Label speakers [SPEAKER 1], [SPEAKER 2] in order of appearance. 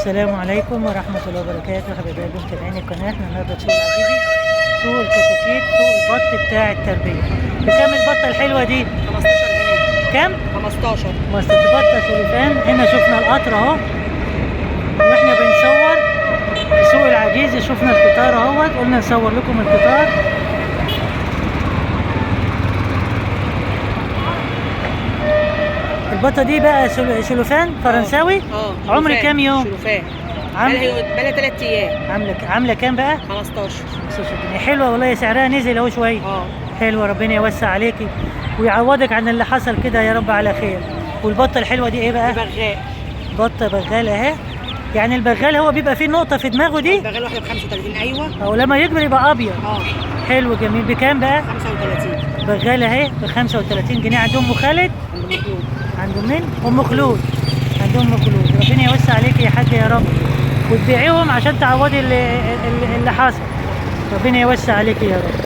[SPEAKER 1] السلام عليكم ورحمة الله وبركاته. حبايب قلبي متابعين القناة، احنا النهارده في سوق العزيزي، سوق الكتاكيت، سوق البط بتاع التربية. بكام البطة الحلوة دي؟
[SPEAKER 2] 15 جنيه.
[SPEAKER 1] كام؟
[SPEAKER 2] 15.
[SPEAKER 1] بطة سلوفان. هنا شفنا القطر اهو واحنا بنصور في سوق العجيزي، شفنا القطار اهوت، قلنا نصور لكم القطار. البطة دي بقى سلوفان فرنساوي. عمر كام يوم؟
[SPEAKER 2] سلوفان بقالها 3 ايام.
[SPEAKER 1] عاملة كام بقى؟
[SPEAKER 2] 15
[SPEAKER 1] جنيه. حلوة والله، سعرها نزل اهو شوية. حلوة، ربنا يوسع عليكي ويعوضك عن اللي حصل كده يا رب على خير. والبطة الحلوة دي ايه بقى؟
[SPEAKER 2] بغال.
[SPEAKER 1] بطة بغال اهي. يعني البغال هو بيبقى فيه نقطة في دماغه دي؟
[SPEAKER 2] البغال واحدة ب 35. ايوه.
[SPEAKER 1] او لما يكبر يبقى ابيض. حلو جميل. بكام بقى؟
[SPEAKER 2] 35.
[SPEAKER 1] بغال اهي ب 35 جنيه. عند ام خالد؟ عند مين؟ ام خلود. عند ام خلود. ربنا يوسع عليك يا حاج يا رب، وتبيعيهم عشان تعوضي اللي حصل. ربنا يوسع عليك يا رب.